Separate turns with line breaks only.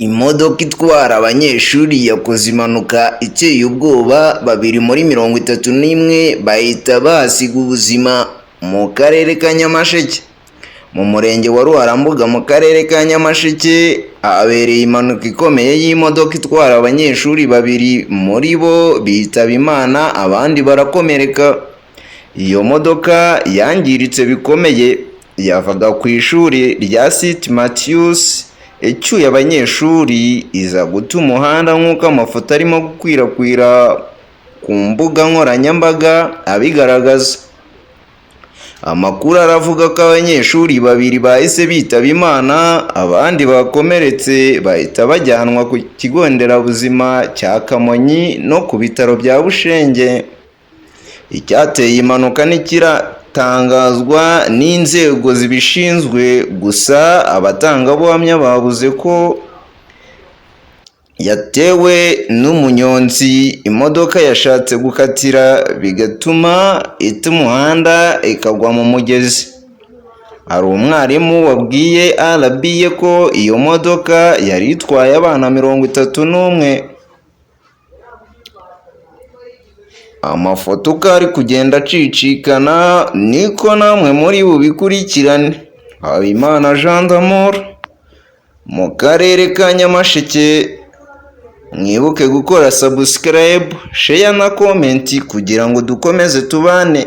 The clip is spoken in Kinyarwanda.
Imodoka itwara abanyeshuri yakoze impanuka iteye ubwoba, babiri muri 31 bahita bahasiga ubuzima mu karere ka Nyamasheke. Mu murenge wa Ruharambuga mu karere ka Nyamasheke habereye impanuka ikomeye y'imodoka itwara abanyeshuri, babiri muri bo bitaba Imana abandi barakomereka. Iyo modoka yangiritse bikomeye yavaga ku ishuri rya St Matthews icyuye abanyeshuri iza guta umuhanda nk'uko amafoto arimo gukwirakwira ku mbuga nkoranyambaga abigaragaza. Amakuru aravuga ko abanyeshuri babiri bahise bitaba Imana, abandi bakomeretse bahita bajyanwa ku kigo nderabuzima cya Kamonyi no ku bitaro bya Bushenge. Icyateye impanuka ntikiratangazwa n'inzego zibishinzwe, gusa abatangabuhamya bavuze ko yatewe n'umunyonzi imodoka yashatse gukatira bigatuma ita umuhanda ikagwa mu mugezi. Hari umwarimu wabwiye RBA ko iyo modoka yari itwaye abana 31. Amafoto uko ari kugenda acicikana niko namwe muri bubikurikirane. Habimana Jean d'Amour mu karere ka Nyamasheke, mwibuke gukora subscribe, share na comment kugira ngo dukomeze tubane.